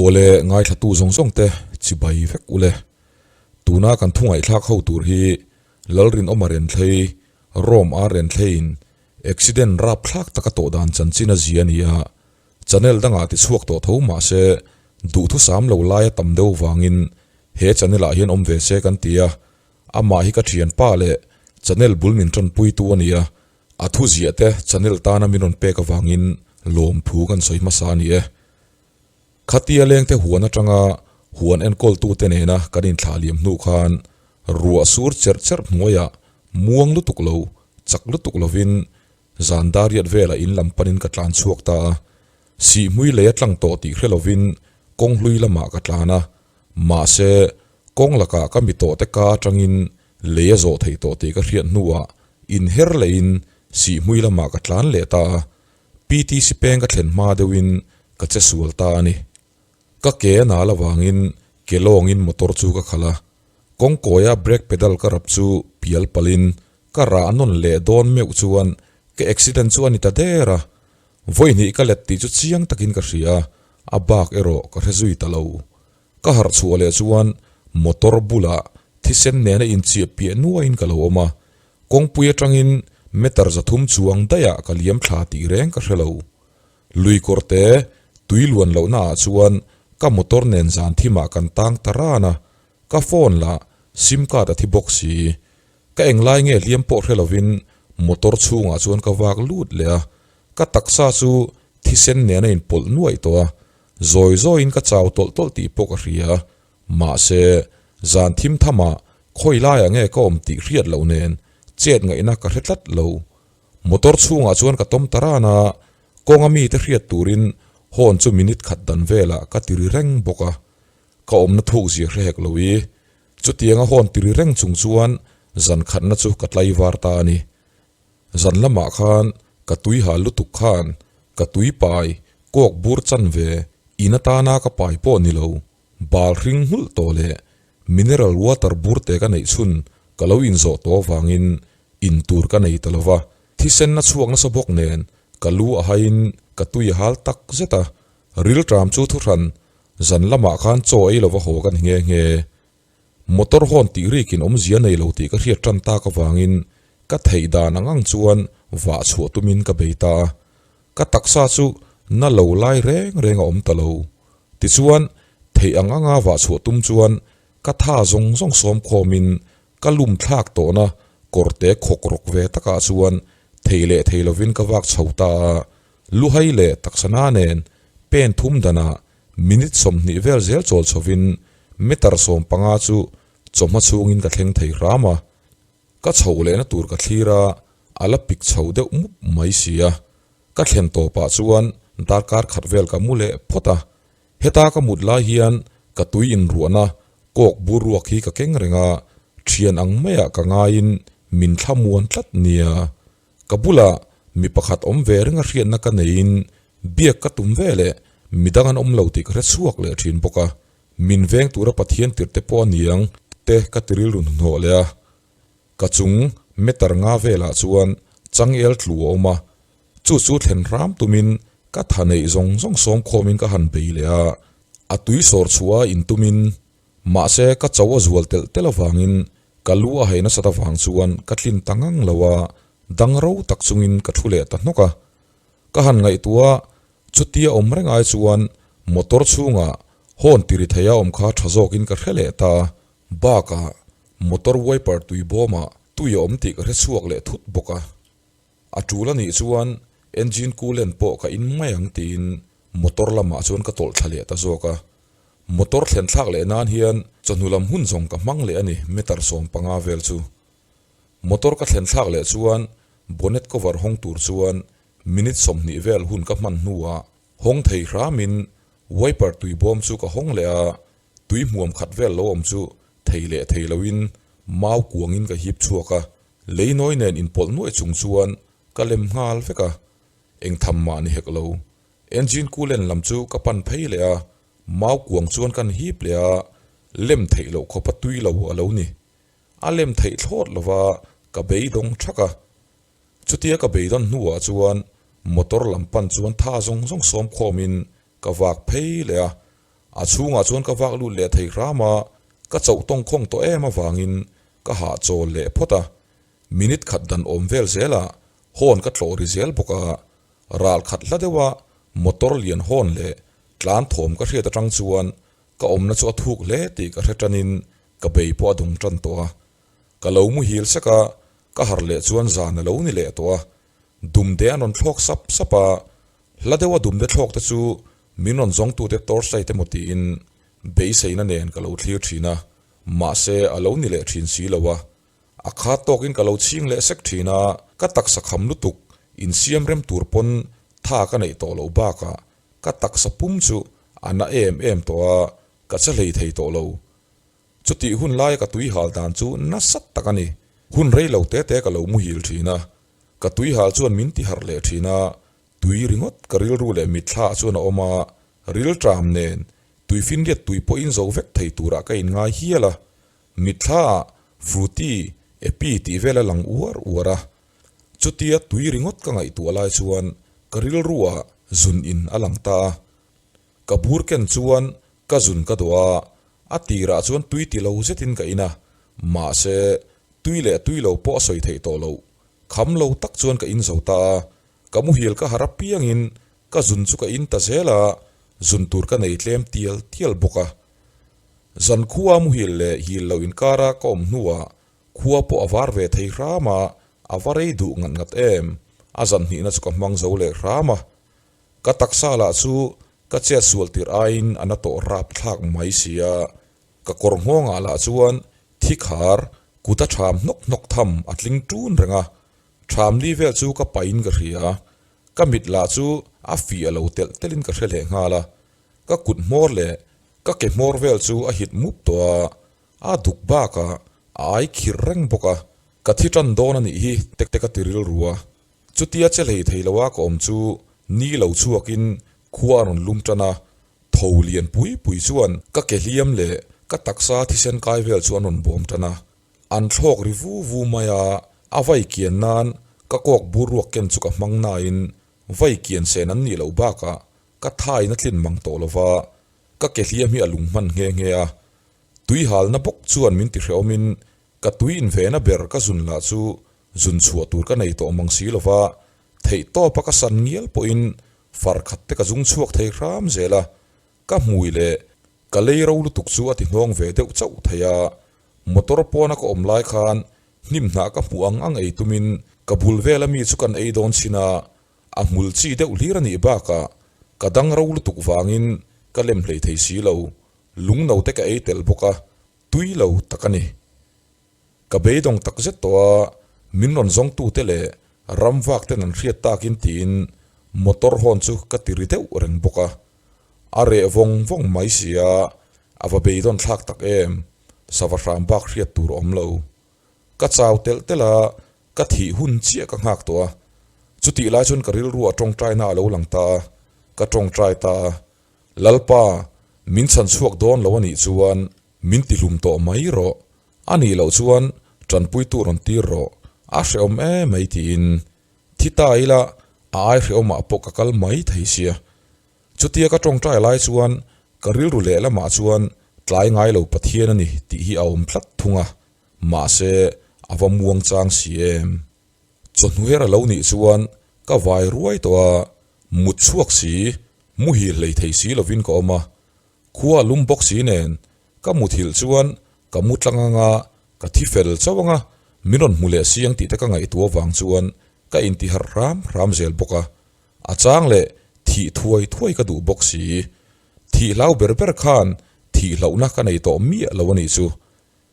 Awle ngaithlatu zawng zawng te chibai vek ule. Tuna kan thu ngaihthlak ho tur hi Lalrinawma Renthlei, Rome a Renthleiin accident rapthlak taka tawh dan chanchin a zia a ni a, channel dangah ti chhuak tawh tho mahse duhthusam lo laia tam deuh vangin he channel ah hian awm ve se kan ti a, amah hi ka thianpa leh channel bul min tanpuitu a ni a, a thu ziah te channel tana min rawn pek avangin lawmthu kan sawi hmasa a ni e. Khatia lengte huan atanga huan enkawltute nena kan inthlah liam hnu khan ruah sur cherh cherh hnuaiah muang lutuk lo, chak lutuk lovin zan dariat velah in lam panin ka tlan chhuak ta a. Sihhmui lei a tlang tawh tih hre lovin kawng hlui lamah ka tlan a, mahse kawng lakah ka mi tawhte ka atangin lei a zawh theih tawh tih ka hriat hnuah inher lehin Sihhmui lamah ka tlan leh ta a. PTC peng ka thlen hma deuhin ka che sual ta a ni. Ka ke a nal avangin ke lawngin motor chu ka khalh a, kawngkawia brake pedal ka rap chu pial palhin ka rah nawn leh dawn meuh chuan ka accident chu a ni ta der a. Vawi hnih ka let tih chu chiang takin ka hria a, a bak erawh ka hre zui ta lo. Ka harh chhuah leh chuan motor bulah thisen nena inchiah piah nuaiin ka lo awm a, Kawngpui atangin meter 300 chuang daihah ka liam thla tih reng ka hre lo. Lui kawr te tui luan lohna ah chuan ka motor nen zan thimah kan tang ta ran a, ka phone lah sim card a thi bawk si. Ka englai nge hliam pawh hre lovin motor chhungah chuan ka vak lut leh a, ka taksa chu thisen nen a inpawlh nuaih tawh a, zawi zawiin ka chau tawlh tawlh tih pawh ka hria. Mahse, zan thim thamah khawi laiah nge ka awm tih hriat loh nen chet ngaihna ka hre tlat lo. Motor chhungah chuan ka tawm ta ran a, kawnga mite hriat turin horn chu minute khat dan velah ka ti ri reng bawk a. Ka awmna thuk zia hre hek lo i, chutianga horn ti ri reng chung chuan zan khatna chu ka tlaivar ta a ni. Zan lamah khan ka tui hal lutuk khan ka tui pai kawk bur chanve in atana ka pai pawh ni lo. Bal hring nghulh tawh leh mineral water bur te ka neih chhun ka lo inzawh tawh avangin in tur ka nei ta lova, thisen a chhuak nasa bawk nen ka lu a haiin ka tui a hal tak zet a, rilṭam chu thuhran zan lamah khan chaw ei lova haw ka ni nghe nghe. Motor hawn tih rikin awmzia nei lo tih ka hriat ṭan tak avangin ka theih dan ang ang chuan vah chhuah tumin ka bei ta a, ka taksa chu na lo lai reng reng a awm ta lo. Tichuan, theih ang anga vah chhuah tum chuan ka tha zawng zawng sawm khawmin ka lum thlak tawhna kawrte khawk rawk ve takah chuan thei leh thei lovin ka vak chho ta a, luhai leh taksana nen pen thum danah minute 20 vel zel chawl chhovin meter 15 chu chawhma chhungin ka thleng thei hram a. Ka chhoh lehna tur ka thlir a, a la pik chho deuh mup mai si a. Ka thlen tawpah chuan darkar khat vel ka mu leh phawt a, heta ka mut lai hian ka tui inruahna kawk bur ruak hi ka keng reng a, thian ang maiah ka ngaiin min thlamuan tlat nia. Ka bulah mi pakhat awm ve reng a hriatna ka neiin biak ka tum ve leh midang an awm lo tih ka hre chhuak leh thin bawk a, min veng tura Pathian tirhte pawh a niang te ka ti rilru hnuhnawh leh a. Ka chung meter nga velah chuan changel tlu a awm a, chu chu thlen hram tumin ka tha neih zawng zawng sawm khawmin ka han bei leh a, a tui sawr chhuah a intumin mahse ka cho a zual telh telh avangin ka lu a hei nasat avang chuan ka tlin ta ngang lo a, dang ro tak chungin ka thu leh ta hnawk a. Ka han ngaihtuah chutia awm reng ai chuan motor chhungah horn ti ri thei a awm kha tha zawkin ka hre leh ta a, Bakah motor wiper tui bawmah tui a awm tih ka hre chhuak leh thut bawk a. A tul a nih chuan engine coolant pawh ka in mai ang tiin motor lamah chuan ka tawlh thla leh ta zawk a. Motor thlen thlak leh nan hian chawhnu lam hun zawng ka hmang leh a ni meter 15 vel chu. Motor ka thlen thlak leh chuan bonnet cover hawng tur chuan minute 20 vel hun ka hman hnuah hawng thei hramin wiper tui bawm chu ka hawng leh a, Tui hmuam khat vel lo awm chu thei leh thei loin mau kuangin ka hip chhuak a, lei nawi nen inpawlh nuaih chung chuan ka lem nghal vek a, eng tham mah ni hek lo. Engine coolant lam chu ka pan phei leh a, mau kuang chuan kan hip leh a, lem theih loh khawpa tui lo a lo ni. A lem theih thlawt lova ka beidawng thak a. Chutia ka beidawn hnuah chuan motor lam pan chuan tha zawng zawng sawm khawmin ka vak phei leh a. A chhungah chuan ka vak lut leh thei hram a, ka chauh tawng khawng tawh em avangin ka hahchawl leh phawt a. Minute khat dan awm vel zelah horn ka tlawh ri zel bawk a, ral khat hla deuha motor lian horn leh tlan thawm ka hriat atang chuan ka awmna chu a thuk hle tih ka hre tanin ka bei pawh a dawng tan tawh a. Ka lo muhil sek a, ka harh leh chuan zan a lo ni leh tawh a. Dumde an rawn thlawk sap sap a, hla deuha dumde thlawk te chu min rawn zawngtute torchlight emaw tiin beiseina nen ka lo thlir thin a, mahse a lo ni leh thin si lo a. A khat tawkin ka lo chhing leh sek thin a, ka taksa kham lutuk insiam rem tur pawn tha ka neih tawh loh bakah ka taksa pum chu a na em em tawh a, ka che hlei thei tawh lo. Chutih hun laia ka tui hal dan chu nasa tak a ni. Hun rei lo te te ka lo muhil thin a, ka tui hal chuan min ti harh leh thin a, tui ringawt ka rilru leh mitthla ah chuan a awm a, rilṭam nen tuifinriat tui pawhin zo vek thei turah ka inngai hial a, mitthla ah Fruity, Epi tih vel a lang uar uar a. Chutia tui ringawt ka ngaihtuah lai chuan ka rilru ah zun in a lang ta a. Ka bur ken chuan ka zun ka dawh a, a tirah chuan tui ti lo zetin ka in a, mahse tui leh tui lo pawh a sawi theih tawh loh. Kham lo tak chuan ka in zo ta a, ka muhil ka harh apiangin ka zun chu ka in ta zel a, zun tur ka nei tlem tial tial bawk a. Zan khua muhil leh hil lo inkara ka awm hnuah khua pawh a var ve thei hram a, a va rei duh ngat ngat em, a zan hnihna chu ka hmang zo leh hram a. Ka taksa lah chu ka chet sual tirh aiin a na tawh rap thlak mai si a, ka kawr nghawngah lah chuan thi khar kut a ṭham hnawk hnawk tham a tling ṭun reng a, ṭham li vel chu ka pahin ka hria, ka mit lah chu a fih a lo telh telhin ka hre leh nghal a, ka kut hmawr leh ka ke hmawr vel chu a hit mup tawh a, a duk bakah a ai khirh reng bawk a, ka thi ṭan dawn a nih hi tek tek a ti rilru a. Chutia che hlei thei loa ka awm chu ni lo chhuakin khua a rawn lum tan a, tho lian pui pui chuan ka ke hliam leh ka taksa thisen kai vel chu an rawn bawm tan a. An thlawk ri vu vu mai a, a vai kian nan ka kawk bur ruak ken chu ka hmang nain vai kian sen an nih loh bakah ka thain a tlin mang tawh lova, ka ke hliam hi a lung hman nghe nghe a. Tui halna bawk chuan min ti hrehawmin ka tui invena ber ka zun lah chu Zun chhuah tur ka nei tawh mang si lova, theih tawpa ka san ngial pawhin far khat te ka zung chhuak thei hram zel a, ka hmui leh ka lei ro lutuk chu a ti hnawng ve deuh chauh thei a, motor pawna ka awm lai khan hnim hnah ka hmuh ang ang ei tumin ka bul vela mi chu kan ei dawn chin a, a hmul chi deuh hlir a nih bakah ka dang ro lutuk vangin ka lem hlei thei si lo, lung no te ka ei tel bawk a, tui lo tak a ni. Ka beidawng tak zet tawh a, min rawn zawngtute leh ram vak ten an hriat takin tiin motor hawn chu ka ti ri deuh reng bawk a. A reh vawng vawng mai si a, a va beidawn thlak tak em, sava hram bak hriat tur awm lo. Ka chau telh telh a, ka thih hun chiah ka nghak tawh a. Chutih lai chuan ka rilruah tawngtaina a lo lang ta a, ka tawngtai ta a, Lalpa, min chhan chhuak dawn lo a nih chuan min tihlum tawh mai rawh. A nih loh chuan tanpuitu rawn tir rawh, a hrehawm em mai tiin thi ta ila a ai hrehawmah pawh ka kal mai thei sia. Chutia ka tawngtai lai chuan ka rilru lehlamah chuan tlai ngai lo Pathian a ni tih hi a awm tlat thung a, mahse a va muang chang si em. Chawhnu her a lo nih chuan ka vai ruai tawh a, mut chhuak si, muhil hlei thei si lovin ka awm a, Khua a lum bawk si nen, ka muthilh chuan ka mu tlang anga ka thi fel chauh anga min rawn hmu leh si ang tih te ka ngaihtuah avang chuan ka intiharh hram hram zel bawk a. A chang leh thih thuai thuai ka duh bawk si. Thih hlau ber ber khan thih hlauhna ka nei tawh miah lo a nih chu.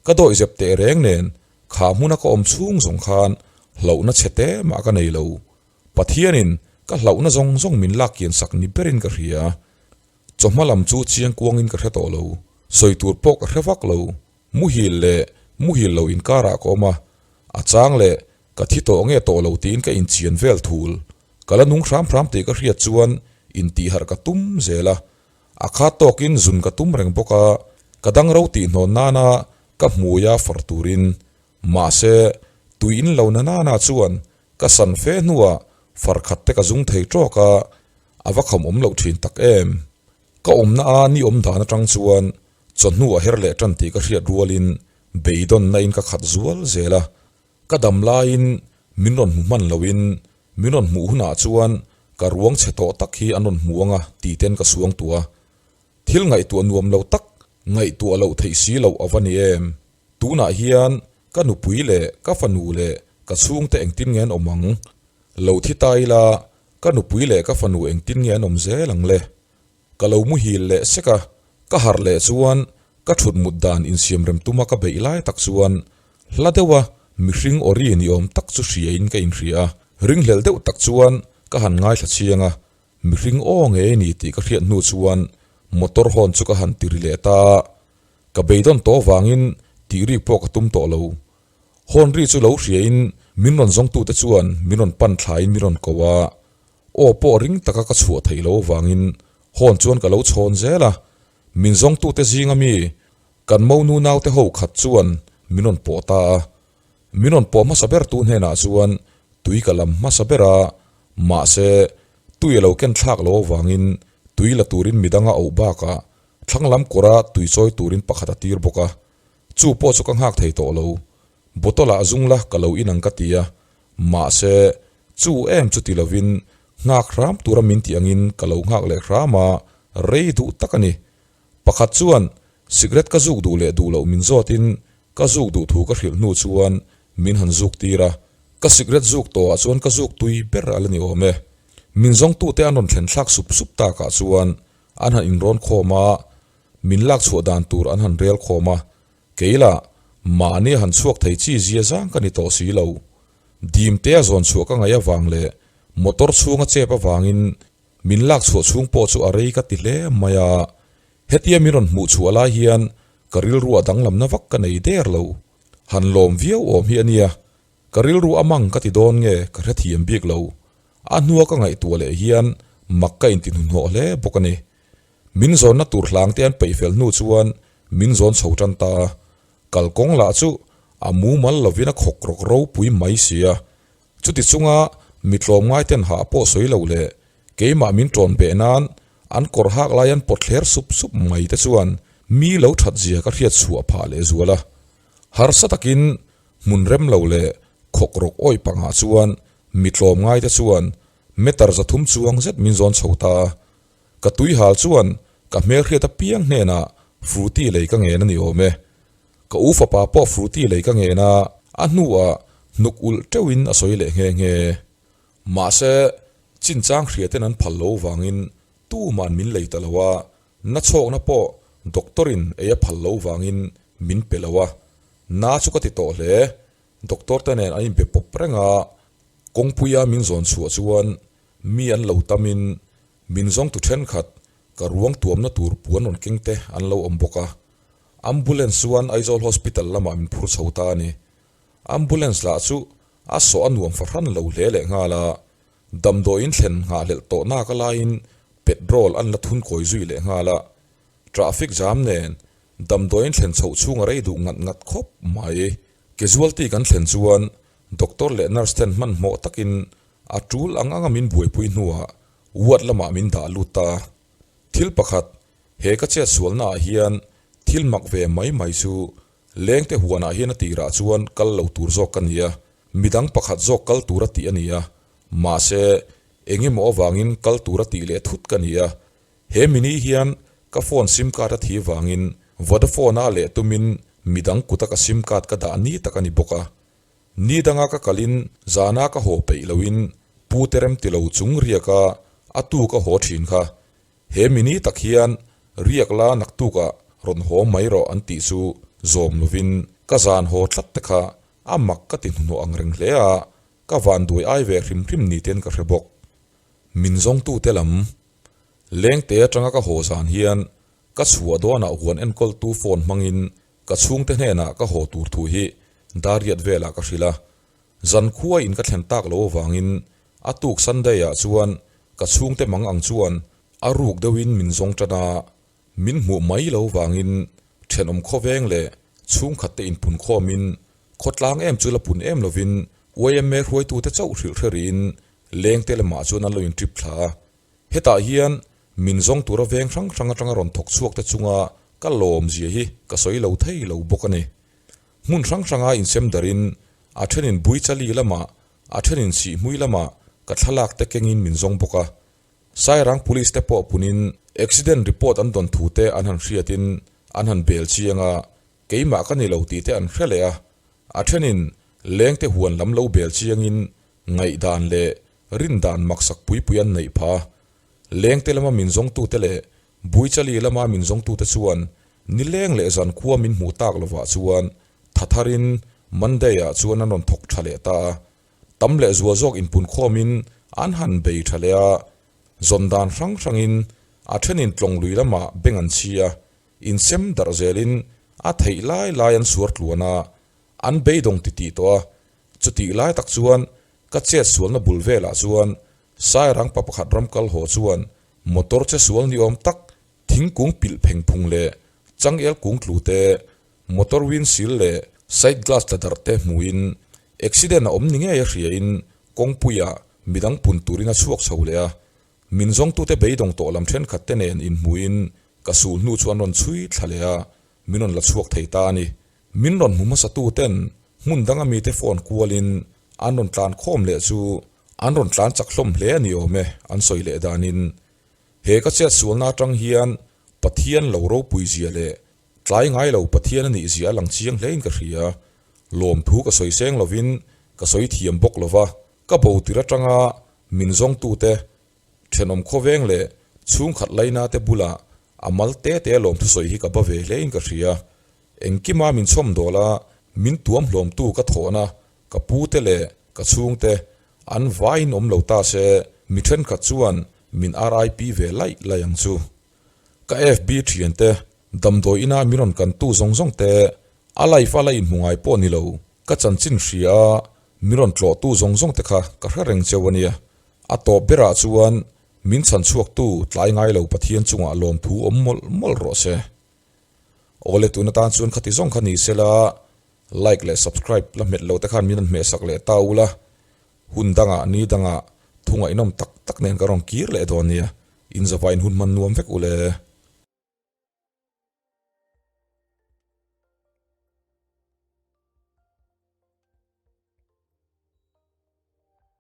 Ka dawihzep teh reng nen kha hmuna ka awm chhung zawng khan hlauhna chhe te mah ka nei lo. Pathianin ka hlauhna zawng zawng min lak kian sak ni berin ka hria. Chawhma lam chu chiang kuangin ka hre tawh lo, sawi tur pawh ka hre vak lo. Muhil leh muhil lo inkarah ka awm a, a chang leh ka thi tawh nge tawh lo tiin ka inchian vel thul. Ka la nung hram hram tih ka hriat chuan intihharh ka tum zel a, a khat tawkin zun ka tum reng bawk a, ka dang ro tihhnawn nana ka hmuia far turin. Mahse, tui in lo na nana chuan ka san fe hnuah far khat te ka zung thei tawk a, A va kham awm loh thin tak em? Ka awmna a ni awm dan atang chuan chawhnu a her leh tan tih ka hriat rualin beidawnna in ka khat zual zel a. Ka dam laiin min rawn hmu hman loin min rawn hmuh hunah chuan ka ruang chhe tawh tak hi an rawn hmu anga tih ten ka suang tuah a. Thil ngaihtuah nuam lo tak ngaihtuah loh theih si loh a va ni em? Tunah hian ka nupui leh ka fanu leh ka chhungte engtin nge an awm ang? Lo thi ta ila ka nupui leh ka fanu engtin nge an awm zel ang le? Ka lo muhil leh sek a, ka harh leh chuan ka thut mut dan insiam rem tuma ka beih lai tak chuan hla deuha mihring awri ni awm tak chu hriain ka inhria a, ringhlel deuh tak chuan ka han ngaithla chiang a, mihring aw ngei a ni tih ka hriat hnu chuan motor hawn chu ka han ti ri leh ta a, ka beidawn tawh avangin tih rik pawh ka tum tawh lo. Hawn ri chu lo hriain min rawn zawngtute chuan min rawn pan thlaiin min rawn ko a, Aw pawh ring taka ka chhuah theih loh avangin hawn chuan ka lo chhawn zel a, min zawngtute zinga mi kan monu naute ho khat chuan min rawn pawh ta a. Min rawn pawh hmasa ber tu hnenah chuan tui ka lam hmasa ber a, mahse tui a lo ken thlak loh avangin tui la turin midang a auh bakah thlang lam kawra tui chawi turin pakhat a tir bawk a, chu pawh chu ka nghak thei tawh lo. Bottle ah zung la ka lo in ang ka ti a, mahse chu em chu ti lovin nghak hram tura min tih angin ka lo nghak leh hram a, rei duh tak a ni. Pakhat chuan cigarette ka zuk duh leh duh loh min zawtin ka zuk duh thu ka hrilh hnu chuan min han zuk tir a, ka cigarette zuk tawhah chuan ka zuk tui ber a la ni awm e. Min zawngtute an rawn thlen thlak sup sup takah chuan an han inrawn khawm a, min lak chhuah dan tur an han rel khawm a, Kei lah, mahni a han chhuak thei chi zia zang ka ni tawh si lo. Dimte a zawn chhuah ka ngaih avang leh motor chhunga chep avangin min lak chhuah chhung pawh chu a rei ka ti hle mai a. Hetia min rawn hmuh chhuah lai hian ka rilru a danglamna vak ka nei der lo. Han lawm viau awm hi a nia. Ka rilru a mang ka ti dawn nge ka hrethiam bik lo. A hnua ka ngaihtuah leh hian mak ka inti hnuhnawh hle bawk a ni. Min zawnna tur hlang te an peih fel hnu chuan min zawn chho tan ta a, kalkawng lah chu a mumal lovin a khawk rawk ropui mai si a. Chuti chunga mi tlawmngai ten hah pawh sawi lo leh keimah min ṭawn beh nan an kawr hak lai an pawt thler sup sup mai te chuan mi lo that zia ka hriat chhuah phah leh zual a. Harsa takin hmun rem lo leh khawk rawk awih pangah chuan mi tlawmngai te chuan meter 300 chuang zet min zawn chho ta a. Ka tui hal chuan ka hmelhriat apiang hnenah Fruity lei ka ngen a ni awm e. Ka u fapa pawh Fruity lei ka ngen a, a hnuah hnuk ulh teuhin a sawi leh nghe nghe. Mahse, chinchang hriaten an phal lo vangin tuman min lei ta lo a, na chhawkna pawh doctor in ei a phal lo vangin min pe lo a. Na chu ka ti tawh hle, doctor te nen an inbe pawp reng a, kawngpuia min zawn chhuah chuan Mi an lo tamin min zawngtu thenkhat ka ruang tuamna tur puan rawn keng te an lo awm bawk a. Ambulance chuan Aizawl Hospital lamah min phur chho ta a ni. Ambulance lah chu a sawh a nuam fahran lo hle leh nghal a, damdawiin thlen nghahhlelh tawh nak a laiin petrol an la thun kawi zui leh nghal a. Traffic jam nen damdawiin thlen chhoh chhung a rei duh ngat ngat khawp mai. Casualty kan thlen chuan doctor leh nurse ten hmanhmawh takin A tul ang anga min buaipui hnuah ward lamah min dah lut ta a. Thil pakhat, he ka chet sualnaah hian thil mak ve mai mai chu lengte huanah hian a tirah chuan kal lo tur zawk ka ni a, midang pakhat zawk kal tura tih a ni a, mahse eng emaw avangin kal tura tih leh thut ka ni a. He mini hian ka phone sim card a thi vangin Vodafone-a leh tumin midang kuta ka sim card ka dah ni tak a ni bawk a. Ni danga ka kalin zana ka haw peih loin pu te rem ti lo chung riaka a tu ka haw thin kha. He mini tak hian riak la naktukah rawn haw mai rawh an tih chu zawm lovin ka zan haw tlat te kha a mak ka ti hnuhnawh ang reng hle a, ka vanduai ai ve hrim hrim ni ten ka hre bawk. Min zawngtute lam lengte atanga ka haw zan hian ka chhuah dawnah huan enkawltu phone hmangin Ka chhungte hnenah ka haw tur thu hi Dariat velah ka hrilh a, zankhua in ka thlen tak lo avangin a tuk Sunday ah chuan ka chhungte mang ang chuan a ruk deuhin min zawng tan a, min hmuh mai lo vangin thenawm khawveng leh chhungkhat te inpun khawmin khawtlang em chu la pun em lovin yma hruaitute chauh hrilh hre rihin lengte lamah chuan an lo intrip thla a. Hetah hian. Min zawng tura veng hrang hrang atanga rawn thawk chhuak te chunga ka lawm zia hi ka sawi lo thei lo bawk a ni. Hmun hrang hranga insem darin a thenin Buichali lamah, a thenin Sihhmui lamah ka thlalak te kengin min zawng bawk a. Sairang Police te pawh punin accident report an dawn thu te an han hriatin an han bel chiang a, keimah ka ni lo tih te an hre leh a. A thenin lengte huan lam lo bel chiangin ngaihdan leh rindan maksak pui pui an neih phah a. Lengte lama min zawngtute leh Buichali lama min zawngtute chuan nileng leh zankhua min hmuh tak lovah chuan tha tharin Monday-ah chuan an rawn thawk tha leh ta a. Tam leh zual zawk inpunkhawmin an han bei tha leh a, zawn dan hrang hrangin a thenin tlawng lui lamah beng an chhi a, insem darh zelin a theih lai lai an suar tluan a, an beidawng titih tawh a. Chutih lai tak chuan ka chet sualna bul velah chuan Sairang pa pakhat ram kal haw chuan motor che sual ni awm tak thingkung pilh pheng phung leh changel kung tlu te, motor windshield leh side glass tla darh te hmuhin accident a awm ni ngei a hriain kawngpuiah midang pun turin a chhuak chho leh a. Min zawngtute beidawng tawh lam thenkhat te nen inhmuhin ka sul hnu chu an rawn chhui thla leh a, min rawn la chhuak thei ta a ni. Min rawn hmu hmasatu ten hmun danga mite phone kualin an rawn tlan khawm leh chu an rawn tlan chak hlawm hle a ni awm e, an sawi leh danin. He ka chet sualna atang hian Pathian lo ropui zia leh tlai ngai lo Pathian a nih zia a lang chiang hlein ka hria. Lawmthu ka sawi seng lovin ka sawi thiam bawk lova, ka bo tir atanga min zawngtute Thenawm khawveng leh chhungkhat laina te bulah a mal te te lawmthu sawi hi ka ba ve hlein ka hria. Engkima min chhawm dawl a, min tuam hlawmtu ka thawhna ka pu te leh ka chhungte an vaiin awm lo ta se mi thenkhat chuan min RIP ve laih laih ang chu. Ka FB thiante damdawi ina min rawn kantu zawng zawng te a life a la inhmu ngai pawh ni lo ka chanchin hria a min rawn tlawhtu zawng zawng te kha ka hre reng cheu a nia. A tawp berah chuan min chhan chhuaktu tlai ngai lo Pathian chungah lawmthu awm mawlh mawlh rawh se. Awle tun atan chuan khati zawng kha ni sela like leh subscribe la hmet lo te khan min rawn hmehsak leh ta ula hun dangah ni dangah thu ngaihnawm tak tak nen ka rawn kir leh dawn nia. Inzavain hun hman nuam vek ule.